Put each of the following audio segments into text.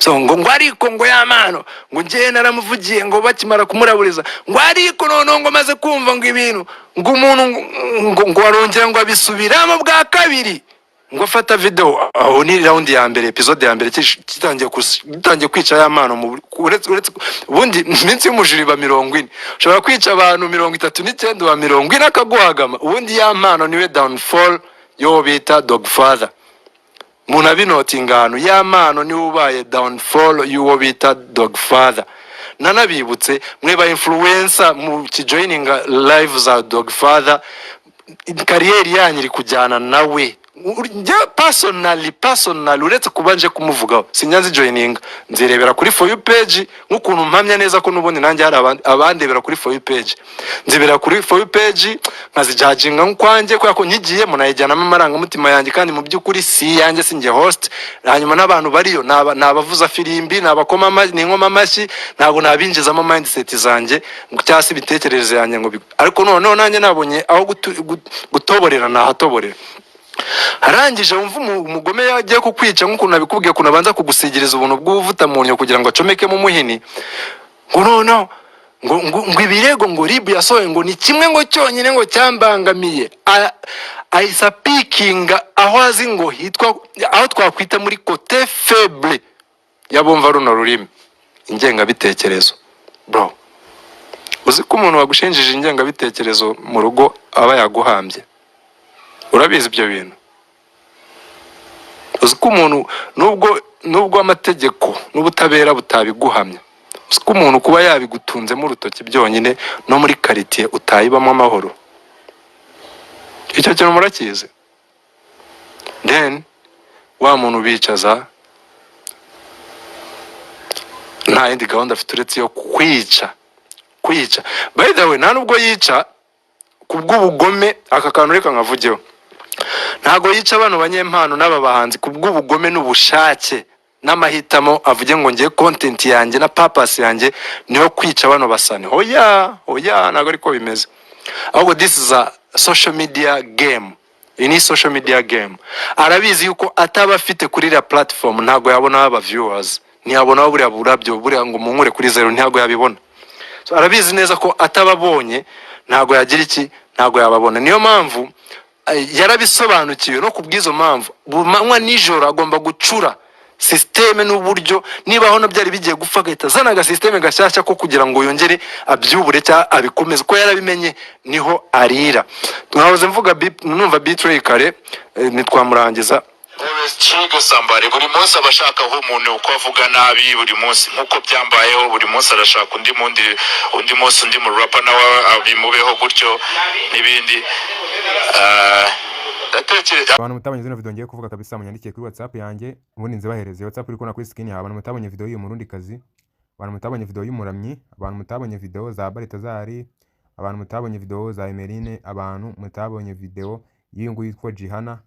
So ngo ariko ngo Yampano, ngo njyewe naramuvugiye ngo bakimara kumuraburiza, ngo ariko noneho ngo maze kumva ngo ibintu ngo umuntu ngo arongera ngo abisubiramo bwa kabiri, ngo afata video. Aho ni round ya mbere, episode ya mbere gitangiye kwica Yampano. Mu uretse ubundi iminsi y'umujura iba 40, ushobora kwica abantu 39, wa 40 akaguhagama. Ubundi Yampano niwe downfall yo bita Dogfather. Umuntu abinotinga ahantu, Yampano niwe ubaye downfall y'uwo bita Dogfather. Nanabibutse mwe ba influencer mu kijoininga live za Dogfather, career yanyu iri kujyana nawe. Njye personally, uretse kuba nje kumuvugaho, sinjya nzijoininga, nzirebera kuri For You page, nk'ukuntu mpamya neza ko n'ubundi nanjye hari abandebera kuri For You page. Nzibera kuri For You page nkazijudginga nk'ukwanjye, kubera ko nkigiyemo nayijyanamo amarangamutima yanjye, kandi mu by'ukuri si iyanjye, si njye host. Hanyuma n'abantu bariyo ni abavuza firimbi, ni abakoma amashyi, ni inkoma amashyi. Ntabwo nabinjizamo mindset zanjye cyangwa se imitekerereze yanjye ngo ariko noneho nanjye nabonye aho gutoborera, nahatoborera. Arangije wumva umugome yagiye kukwica, nk'ukuntu nabikubwiye, ukuntu abanza kugusigiriza ubuntu bw'ubuvuta mu nyo kugira ngo acomekemo umuhini. Ngo noneho ngo ibirego ngo RIB yasohoye ngo ni kimwe ngo cyonyine ngo cyambangamiye. Ahise apikinga aho azi ngo hitwa, aho twakwita muri côté faible y'abumva runo rurimi, ingengabitekerezo. Bro, uzi ko umuntu wagushinjije ingengabitekerezo mu rugo aba yaguhambye? Urabizi ibyo bintu? Uzi ko umuntu, nubwo amategeko n'ubutabera butabiguhamya, uzi ko umuntu kuba yabigutunzemo urutoki byonyine no muri quartier utayibamo amahoro? Icyo kintu murakizi? Then wa muntu ubicaza nta yindi gahunda afite uretse iyo kwica. Kwica, by the way, nta nubwo yica ku bw'ubugome. Aka kantu reka nkavugeho. Ntabwo yica bano banyempano n'aba bahanzi ku bw'ubugome n'ubushake n'amahitamo, avuge ngo ngiye content yanjye na purpose yanjye niyo kwica bano basani. Oya, oya, ntabwo ariko bimeze. Ahubwo this is a social media game. Iyi ni social media game. Arabizi yuko ataba afite kuri iriya platform ntabwo yabonaho aba viewers, ntiyabonaho buriya burabyo, buriya ngo munkure kuri zero, ntabwo yabibona. So, arabizi neza ko atababonye ntabwo yagira iki, ntabwo yababona. Niyo mpamvu yarabisobanukiwe, no ku bw'izo mpamvu bumanywa nijoro agomba gucura système n'uburyo niba aho byari bigiye gupfa agahita azana agasystème gashyashya ko kugira ngo yongere abyubure cyangwa abikomeze, ko yarabimenye niho arira. Mwahoze mvuga numva B-Threy kare, ntitwamurangiza. Always trigger somebody. Buri munsi aba ashaka aho umuntu uko avuga nabi buri munsi, nk'uko byambayeho. Buri munsi arashaka undi mundi, undi munsi undi mu rapper nawe abimubeho gutyo n'ibindi. Ndatekereza Abantu mutabonye zino video ngiye kuvuga kabisa, munyandikiye kuri WhatsApp yanjye, ubundi nzibahereze. WhatsApp uri kubona kuri screen yawe. Abantu mutabonye video y'uyu murundi kazi, abantu mutabonye video y'umuramyi, abantu mutabonye video za Baritazari, abantu mutabonye video za Emeline, abantu mutabonye video y'uyu nguyu yitwa Jihana,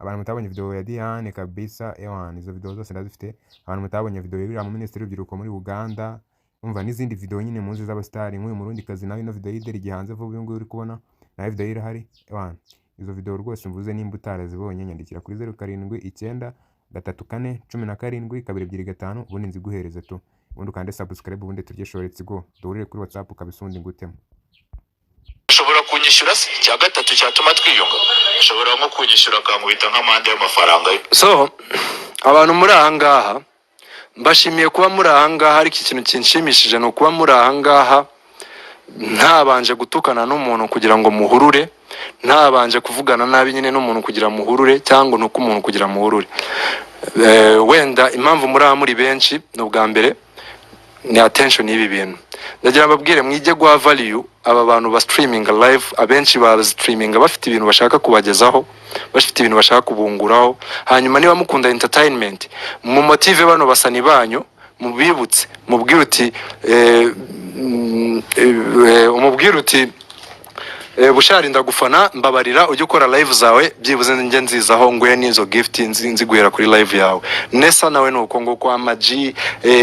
abantu mutabonye video ya Diane kabisa, ewan, izo video zose ndazifite. Abantu mutabonye video y'uriya mu minisitiri w'urubyiruko muri Uganda, umva n'izindi video nyine muzi z'abasitari, nk'uyu murundi kazi nawe ino video y'ideri gihanze vuba, uyu nguyu uri kubona nawe video ye irahari. Ewan, izo video rwose mvuze, nimba utarazibonye, nyandikira kuri 0793417225, ubundi nziguhereze tu. Ubundi ukande subscribe, ubundi turye show. Let's go, duhurire kuri WhatsApp kabisa, ubundi ngutemo. Ashobora kunyishyura se icya gatatu cyatuma twiyunga? Ashobora nko kunyishyura akankubita nk'amande y'amafaranga ye. So abantu muri aha ngaha, mbashimiye kuba muri aha ngaha, ariko ikintu kinshimishije ni ukuba muri aha ngaha ntabanje gutukana n'umuntu kugira ngo muhurure, ntabanje kuvugana nabi nyine n'umuntu kugira muhurure, cyangwa nuko umuntu kugira muhurure. Wenda impamvu muri aha muri benshi ni ubwa mbere ni attention y'ibi bintu. Ndagira mbabwire mwige guha value aba bantu ba streaming live. Abenshi ba streaming bafite ibintu bashaka kubagezaho, bafite ibintu bashaka kubunguraho. Hanyuma niba mukunda entertainment, mu motive bano basani banyu, mubibutse, mubwire uti umubwire uti Bushari, ndagufana, mbabarira ujye ukora live zawe, byibuze njye nzizaho nguhe n'izo gift nziguhera kuri live yawe. Nesa nawe ni uko nguko, Amaji,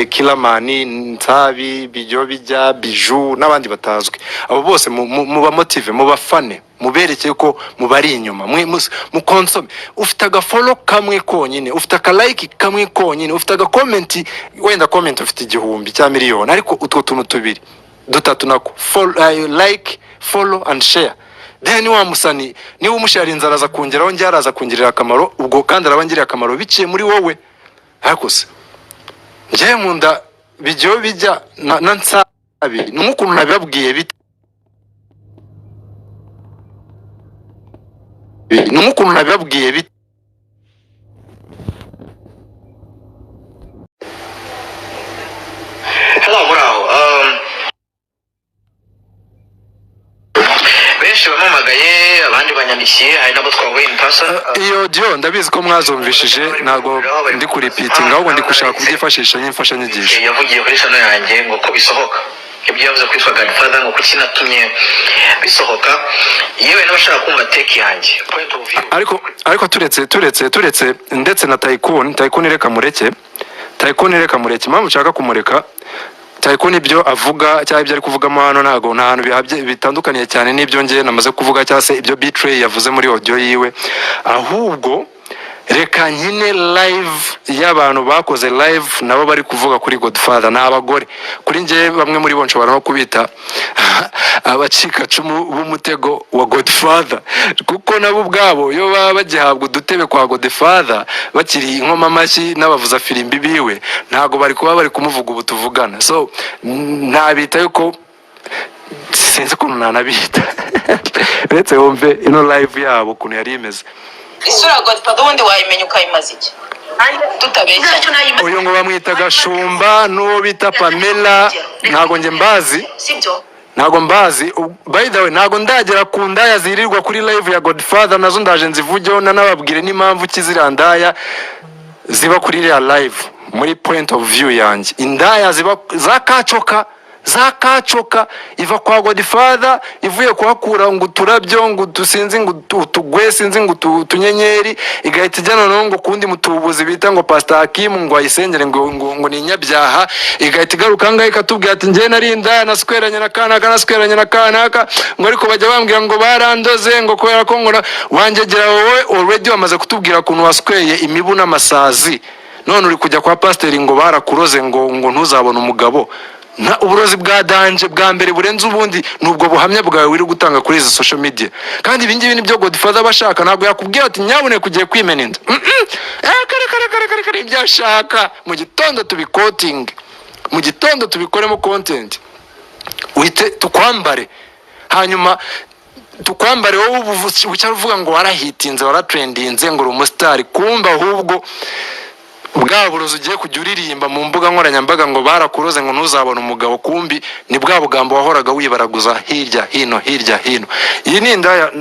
Killaman, Nsabi, Bijyo Bijya Biju n'abandi batazwi, abo bose mubamotive, mubafane, mubereke ko mubari inyuma. Mwe mukonsome. Ufite agafollow kamwe konyine, ufite akalike kamwe konyine, ufite agacomment, wenda comment ufite 1000 cya miliyoni, ariko utwo tuntu tubiri dutatu nako, like, follow and share, then wa musani niba umusharinze araza kongeraho, njye araza kungirira akamaro ubwo, kandi araba angiriye akamaro biciye muri wowe. Ariko se njyewe nkunda Bijyo Bijya na Nsabi, ni nk'ukuntu nabibabwiye bite, ni nk'ukuntu nabibabwiye bite. Hello, muraho. Benshi bampamagaye, abandi banyandikiye, hari n'abo twahuye in person. Iyo audio ndabizi ko mwazumvishije, ntabwo ndi kurepeatinga, ahubwo ndi gushaka kubyifashisha nk'imfashanyigisho. Yavugiye kuri channel yanjye ngo ko bisohoka ibyo yavuze kwitwa Godfather, ngo kuki natumye bisohoka, yewe n'abashaka kumva take yanjye, point of view. Ariko turetse ndetse na Tycoon. Tycoon reka mureke, Tycoon reka mureke. Impamvu nshaka kumureka Tycoon, ibyo avuga cyangwa ibyo ari kuvugamo hano ntabwo nta hantu bihabye bitandukaniye cyane n'ibyo ngiye namaze kuvuga cyangwa se ibyo B-Threy yavuze muri audio yiwe. Ahubwo reka nkine live y'abantu bakoze live nabo bari kuvuga kuri Godfather. Ni abagore. Kuri njye bamwe muri bo nshobora no kubita abacikacumu b'umutego wa Godfather, kuko nabo ubwabo iyo baba bagihabwa udutebe kwa Godfather, bakiri inkoma amashyi n'abavuza firimbi biwe, ntabwo bari kuba bari kumuvuga ubu tuvugana. So ntabita yuko sinzi ukuntu nanabita, uretse wumve ino live yabo ukuntu yari imeze. Isura ya Godfather ubundi wayimenya ukayimaza iki, tutabeshya? Uyu ngo bamwita Gashumba n'uwo bita Pamela, ntabwo njye mbazi. Sibyo? Ntabwo mbazi. By the way, ntabwo ndagera ku ndaya zirirwa kuri live ya Godfather, nazo ndaje nzivugeho, nanababwire n'impamvu ki ziriya ndaya ziba kuri iriya live. Muri point of view yanjye, indaya ziba za kacoka, za kacoka iva kwa Godfather ivuye kuhakura ngo uturabyo, ngo utusinzi, ngo utugwe, sinzi ngo utunyenyeri, igahita ijya noneho ngo kundi mutubuzi bita ngo Pastor Hakimu ngo ayisengere, ngo ni inyabyaha, igahita igaruka ngaho ikatubwira ati: "Njye nari indaya, nasweranye na kanaka, nasweranye na kanaka," ngo ariko bajya bambwira ngo barandoze, ngo kubera ko ngo wangegera. Wowe already wamaze kutubwira ukuntu wasweye imibu n'amasazi, none uri kujya kwa pasiteri ngo barakuroze, ngo ntuzabone umugabo. Na uburozi bwa danger bwa mbere burenze ubundi ni ubwo buhamya bwawe wiri gutanga kuri izi social media. Kandi ibi ngibi nibyo Godfather aba ashaka. Ntabwo yakubwira ati: "Nyabuneka, ugiye kwimena inda." Kare kare kare kare kare, ibyo ashaka mu gitondo tubikotinge, mu gitondo tubikoremo content, uhite tukwambare, hanyuma tukwambare wowe ubu bucya uvuga ngo warahitinze, waratrendinze, ngo uri umusitari. Kumva ahubwo bwa burozi ugiye kujya uririmba mu mbuga nkoranyambaga ngo barakuroze, ngo ntuzabone umugabo, kumbi ni bwa bugambo wahoraga wibaraguza hirya hino, hirya hino. Iyi ni indaya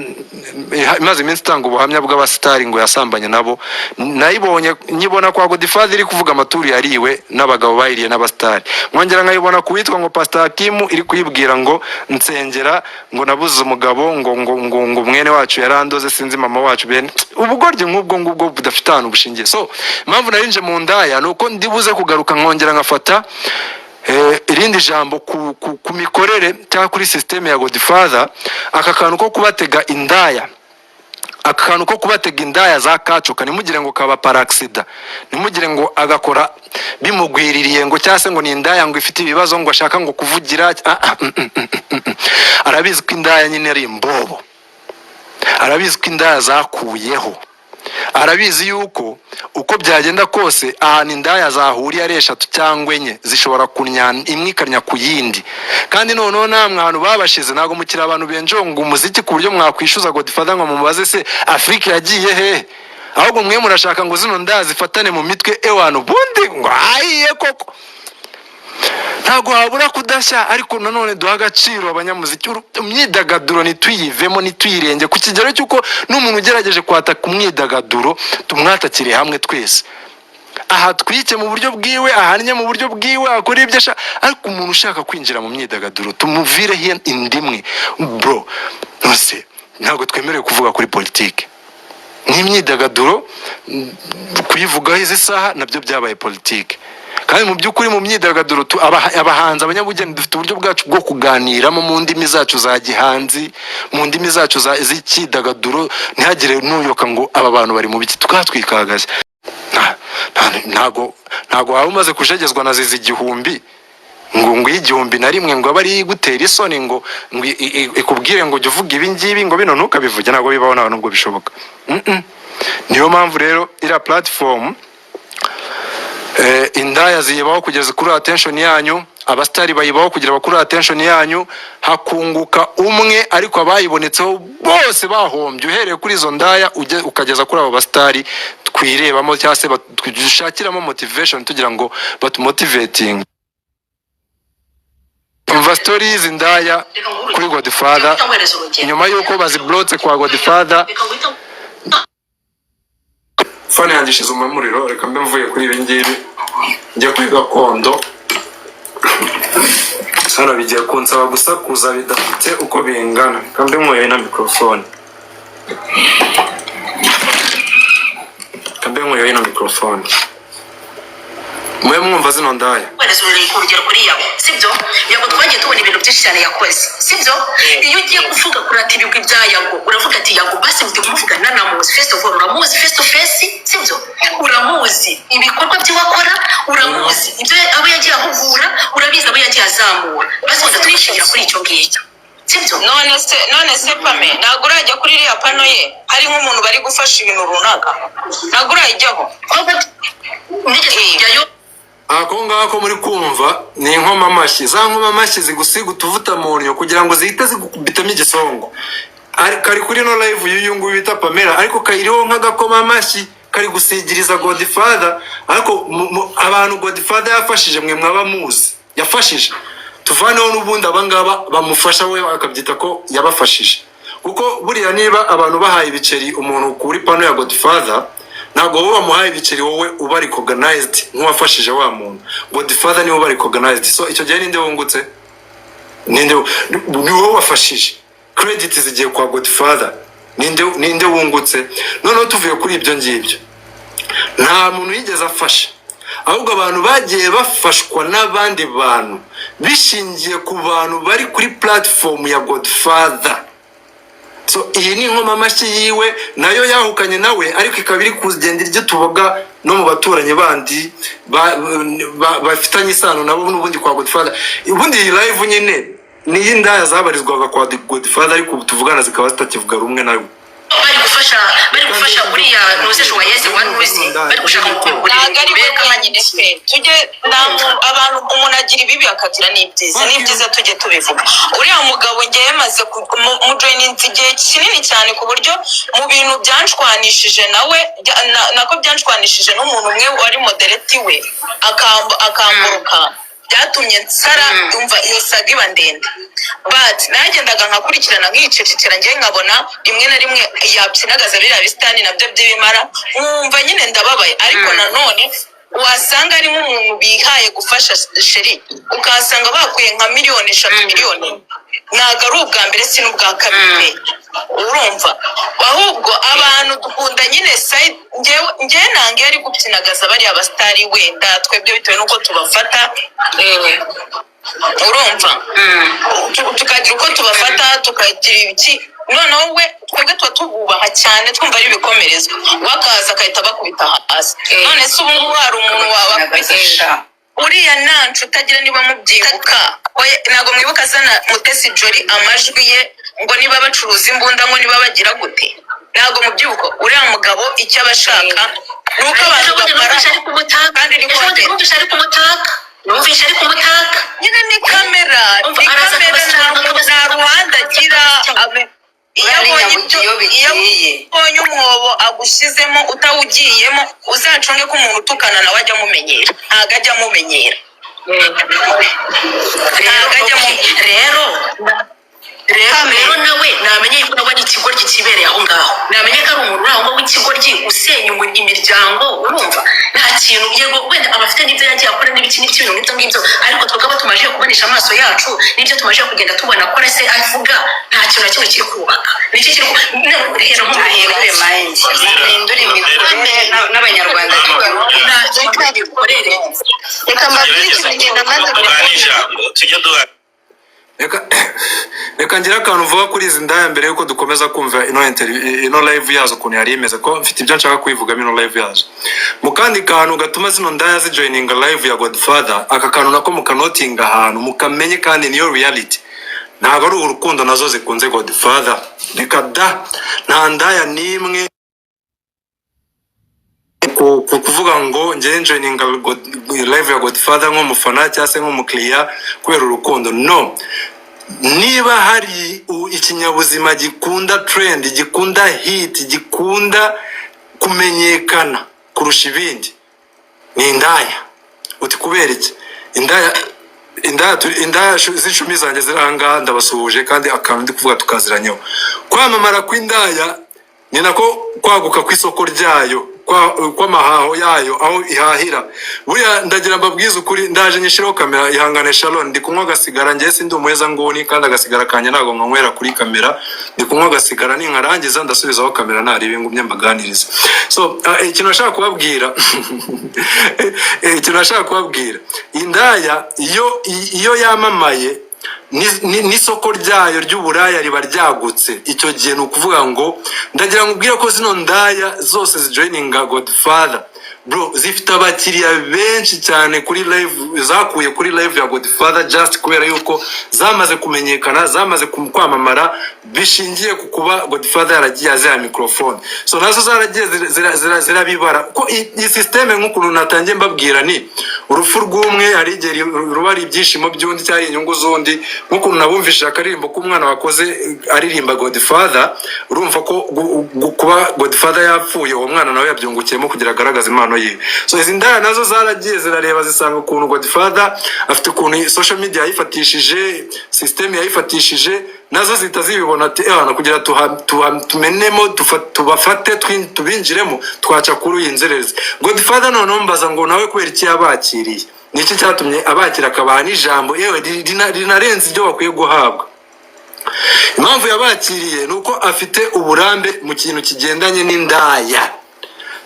imaze iminsi itanga ubuhamya bw'abasitari ngo yasambanye nabo. Nayibonye, nyibona kwa Godfather iri kuvuga amaturu yariwe n'abagabo bayiriye n'abasitari, nkongera nkayibona ku witwa ngo Pastor Hakimu iri kuyibwira ngo nsengera, ngo nabuze umugabo, ngo mwene wacu yarandoze, sinzi mama wacu, bene ubugoryi nk'ubwo ngubwo budafite ahantu bushingiye. So impamvu narinje mu ndaya ni uko ndibuze kugaruka nkongera nkafata irindi jambo ku mikorere cyangwa kuri sisiteme ya Godfather. Aka kantu ko kubatega indaya, aka kantu ko kubatega indaya za kacoka, ntimugire ngo kaba par accident, ntimugire ngo agakora bimugwiririye, ngo cyangwa se ngo ni indaya ngo ifite ibibazo ngo ashaka ngo kuvugira. Ah, ah, Arabizi ko indaya nyine ari imbobo, arabizi ko indaya zakuyeho, arabizi yuko uko byagenda kose ahantu indaya zahuriye ari eshatu cyangwa enye zishobora kunyana, imwe ikarnya ku yindi. Kandi noneho namwe ahantu babashize, ntabwo mukiri abantu benjonga umuziki ku buryo mwakwishyuza Godfather ngo mumubaze se Afurika yagiye hehe. Ahubwo mwe murashaka ngo zino ndaya zifatane mu mitwe, ewana ubundi ngo ahiye koko ntabwo habura kudashya. Ariko nanone duha agaciro abanyamuziki. Imyidagaduro ntituyivemo, ntituyirenge ku kigero cy'uko n'umuntu ugerageje kwataka umwidagaduro tumwatakire hamwe twese, aha twike mu buryo bwiwe, ahannye mu buryo bwiwe, akora ibyo ashaka, ariko umuntu ushaka kwinjira mu myidagaduro tumuvireho indimwe. Bro, Nose ntabwo twemerewe kuvuga kuri politike n'imyidagaduro? Kuyivugaho izi saha nabyo byabaye politike. Kandi mu by'ukuri mu myidagaduro abahanzi, abanyabugeni dufite uburyo bwacu bwo kuganiramo mu ndimi zacu za gihanzi, mu ndimi zacu z'icyidagaduro, ntihagire n'uyoka ngo aba bantu bari mu biki, tukatwikagaje. Ntago waba umaze kujegezwa na zizi 1000 ngo 1001 ngo abe ari igutera isoni, ngo ikubwire ngo jya uvuga ibi ngibi, ngo bino ntukabivuge. Ntabwo bibaho, ntabwo nubwo bishoboka. Niyo mpamvu rero iriya platform, indaya ziyibaho kugeza kuri attention yanyu, abasitari bayibaho kugira bakuri attention yanyu, hakunguka umwe ariko abayibonetseho bose bahombye, uhereye kuri izo ndaya ukageza kuri abo basitari twirebamo cyangwa se dushakiramo motivation tugira ngo batumotivating. Umva story y'izi ndaya kuri Godfather nyuma y'uko baziblotse kwa Godfather. Phone yanjye ishize umuriro, reka mbe mvuye kuri ibi ngibi njya kuri gakondo. Hano bigiye kunsaba gusakuza bidafite uko bingana. Reka mbe nkuyeho na mikorofone, reka mbe nkuyeho ino mikorofone mube mwumva zino ndaya. Kohereza urugero kuri Yago, sibyo? Yago twagiye tubona ibintu byinshi cyane yakoze, sibyo? Iyo ugiye kuvuga kurata ibigwi bya Yago, uravuga ati Yago basi ndi kumuvuga nanamuzi. First of all, uramuzi face to face, sibyo? Uramuzi ibikorwa by'iwe akora, uramuzi ibyo abo yagiye ahugura, urabizi abo yagiye azamura. Basi wenda tuyishingira kuri icyo ngicyo, sibyo? None se Pame, ntabwo urajya kuri iriya pano ye hari nk'umuntu bari gufasha ibintu runaka? Ntabwo urayijyaho? Ahubwo nigeze kujyayo. Ako ngako muri kumva ni inkomamashyi, za nkomamashyi zigusiga utuvuta mu nnyo kugira ngo zihite zigukubitamo igisongo. Kari kuri no live y'uyu nguyu bita Pamela, ariko kayiriho nk'agakomamashyi kari gusigiriza Godfather. Ariko abantu Godfather yafashije, mwe mwaba muzi yafashije, tuvaneho n'ubundi abangaba bamufasha, we akabyita ko yabafashije. Kuko buriya niba abantu bahaye ibiceri umuntu kuri pano ya Godfather, ntabwo wowe wamuhaye ibiceri wowe uba recognized nk'uwafashije wa muntu. Godfather niwe uba recognized. So icyo gihe ninde wungutse? Ninde? Ni wowe wafashije, credit zigiye kwa Godfather. Ninde wungutse? Noneho tuvuye kuri ibyo ngibyo, nta muntu yigeze afasha, ahubwo abantu bagiye bafashwa n'abandi bantu bishingiye ku bantu bari kuri platform ya Godfather. So iyi ni inkomamashyi yiwe nayo yahukanye nawe, ariko ikaba iri kugenda irya utuboga no mu baturanyi bandi bafitanye isano nabo n'ubundi kwa Godfather. Ubundi iyi live nyine ni iy'indaya zabarizwaga kwa Godfather, ariko ubu tuvugana zikaba zitakivuga rumwe nawe. Bari gufasha uriya nuze Joyeuse wa Nuzi, bari gushaka Ntabwo ari we wenyine pe. Tujye nta abantu, umuntu agira ibibi akagira n'ibyiza. N'ibyiza tujye tubivuga. Uriya mugabo ngewe maze mujoyininze igihe kinini cyane, ku buryo mu bintu byanshwanishije nawe nako byanshwanishije n'umuntu umwe wari moderator we akamburuka, byatumye nsara. Umva, iyo saga iba ndende, but nagendaga nkakurikirana nkicecekera. Njye nkabona rimwe na rimwe yapyinagaza biriya bisitani nabyo by'ibimara, nkumva nyine ndababaye. Ariko nanone wasanga ari nk'umuntu bihaye gufasha sheri, ukahasanga bakuye nka miliyoni 3, miliyoni. Ntabwo ari ubwa mbere, si n'ubwa kabiri pe. Urumva, ahubwo abantu dukunda nyine side. Njyewe nanga iyo ari gupyinagaza bariya basitari, wenda twebwe bitewe n'uko tubafata, urumva, tukagira uko tubafata, tukagira ibiki. Noneho we twebwe tuba tububaha cyane, twumva ari ibikomerezwa, we akaza agahita bakubita hasi. None se ubu ngubu hari umuntu wabakubita? Uriya nta nshuti agira. Niba mubyibuka, ntabwo mwibuka azana Mutesi Jolly amajwi ye ngo niba bacuruza imbunda, ngo niba bagira gute? Ntabwo mubyibuka? Uriya mugabo icyo aba ashaka ni uko abantu Ejo bundi bakora numvise ari kumutaka. Kandi ni Ejo bundi content. numvise ari kumutaka, numvise ari kumutaka. Nyine ni kamera. Umva, ni araza kamera, nta ruhande agira. Iyo abonye ibyo, iyo iyo bigiye abonye umwobo agushyizemo utawugiyemo, uzacunge ko umuntu utukana nawe ajya amumenyera. Ntabwo ajya amumenyera. Ntabwo ajya amumenyera. Rero nawe namenye yuko nawe ari ikigoryi kibereye aho ngaho, namenye ko ari umuntu uri aho ngaho w'ikigoryi usenya imiryango. Urumva, nta kintu, yego wenda aba afite n'ibyo yagiye akora n'ibiki n'ibiki, ibintu nk'ibyo ngibyo, ariko twebwe abo tumaze tumaze kubonesha amaso yacu n'ibyo tumaze kugenda tubona akora se avuga, nta kintu na kimwe kiri kubaka. Nicyo kiri rero. Ahindure mind, ahindure imikorere n'Abanyarwanda tugaruke. Imikorere. Reka mbabwire ikintu ngenda maze Duhana ijambo, tujye duhana. Reka ngire akantu mvuga kuri izi ndaya mbere yuko dukomeza kumva ino interview, ino live yazo ukuntu yari imeze, ko mfite ibyo nshaka kwivugamo ino live yazo. Mu kandi kantu gatuma zino ndaya zijoininga live ya Godfather, aka kantu nako mukanotinga ahantu mukamenye, kandi niyo reality, ntabwo ari urukundo nazo zikunze Godfather. Reka da, nta ndaya n'imwe ku kuvuga ngo njye njoininga live ya Godfather nk'umufana cyangwa se nk'umukiriya kubera urukundo. No niba hari ikinyabuzima gikunda trend, gikunda hit, gikunda kumenyekana kurusha ibindi, ni indaya. Uti kubera iki? Indaya z'icumi zanjye ziri ahangaha, ndabasuhuje, kandi akantu ndi kuvuga tukaziranyeho. Kwamamara kw'indaya ni nako kwaguka kw'isoko ryayo, kw'amahaho yayo, aho ihahira. Buriya ndagira mbabwize ukuri, ndaje nyishireho kamera. Ihangane Sharon, ndi kunywa agasigara. Njye sindi umuheza nguni, kandi agasigara kanjye ntabwo nkanywera kuri kamera. Ndi kunywa agasigara, ninkarangiza ndasubizaho kamera, ntarebe ngumye mbaganiriza. So ikintu nashaka kubabwira, indaya iyo yamamaye, n'isoko ryayo ry'uburaya riba ryagutse. Icyo gihe ni ukuvuga ngo ndagira ngo ubwire ko zino ndaya zose zijoininga Godfather, bro, zifite abakiriya benshi cyane kuri live, zakuye kuri live ya Godfather, just kubera yuko zamaze kumenyekana, zamaze kwamamara bishingiye ku kuba Godfather yaragiye aziha microphone. So nazo zaragiye zirabibara ko iyi système, nk'ukuntu natangiye mbabwira, ni urupfu rw'umwe hari igihe ruba ari ibyishimo by'undi cyangwa inyungu z'undi. Nk'ukuntu nabumvishije akaririmbo k'umwana wakoze aririmba Godfather, urumva ko kuba Godfather yapfuye, uwo mwana nawe yabyungukiyemo kugira agaragaze impano yiwe. So izi ndaya nazo zaragiye zirareba, zisanga ukuntu Godfather afite ukuntu social media yayifatishije, system yayifatishije, nazo zihita zibibona ati: "Eh, kugira tumenemo, tubafate, tubinjiremo, twaca kuri iyi nzererezi Godfather." Noneho mbaza ngo nawe kubera iki yabakiriye? Ni iki cyatumye abakira akabaha n'ijambo, yewe rinarenze ibyo bakwiye guhabwa? Impamvu yabakiriye ni uko afite uburambe mu kintu kigendanye n'indaya.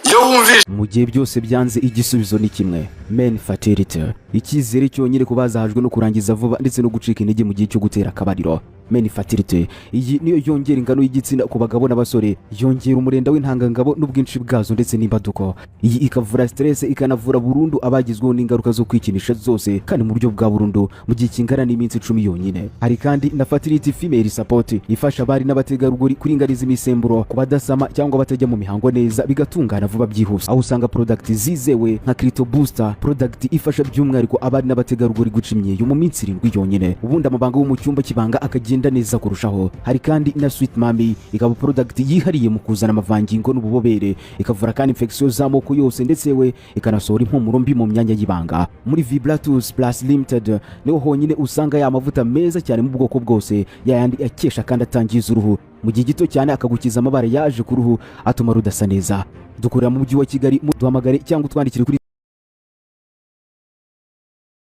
Iyo wumvise Mu gihe byose byanze, igisubizo ni kimwe: Men Fertility. Icyizere cyonyine ku bazahajwe no kurangiza vuba ndetse no gucika intege mu gihe cyo gutera akabariro. Men Fertility iyi niyo yongera ingano y'igitsina ku bagabo n'abasore, yongera umurenda w'intangangabo n'ubwinshi bwazo ndetse n'imbaduko. Iyi ikavura stress, ikanavura burundu abagizweho n'ingaruka zo kwikinisha zose, kandi mu buryo bwa burundu mu gihe kingana n'iminsi 10 yonyine. Hari kandi na Fertility Female Support, ifasha abari n'abategarugori kuringaniza imisemburo, ku badasama cyangwa batajya mu mihango neza, bigatungana vuba byihuse, aho usanga product zizewe nka Clito Booster, product ifasha by'umwihariko abari n'abategarugori guca imyeyo mu minsi 7 yonyine, ubundi amabanga yo mu cyumba cy'ibanga akagenda neza kurushaho. Hari kandi na Sweet Mami, ikaba product yihariye mu kuzana amavangingo n'ububobere, ikavura kandi infection z'amoko yose, ndetse we ikanasohora impumuro mbi mu myanya y'ibanga. Muri Vibratus Plus Limited niho honyine usanga ya mavuta meza cyane mu bwoko bwose, yayandi akesha kandi atangiza uruhu, mu gihe gito cyane akagukiza amabara yaje ku ruhu atuma rudasa neza. Dukorera mu mujyi wa Kigali. Duhamagare cyangwa utwandikire kuri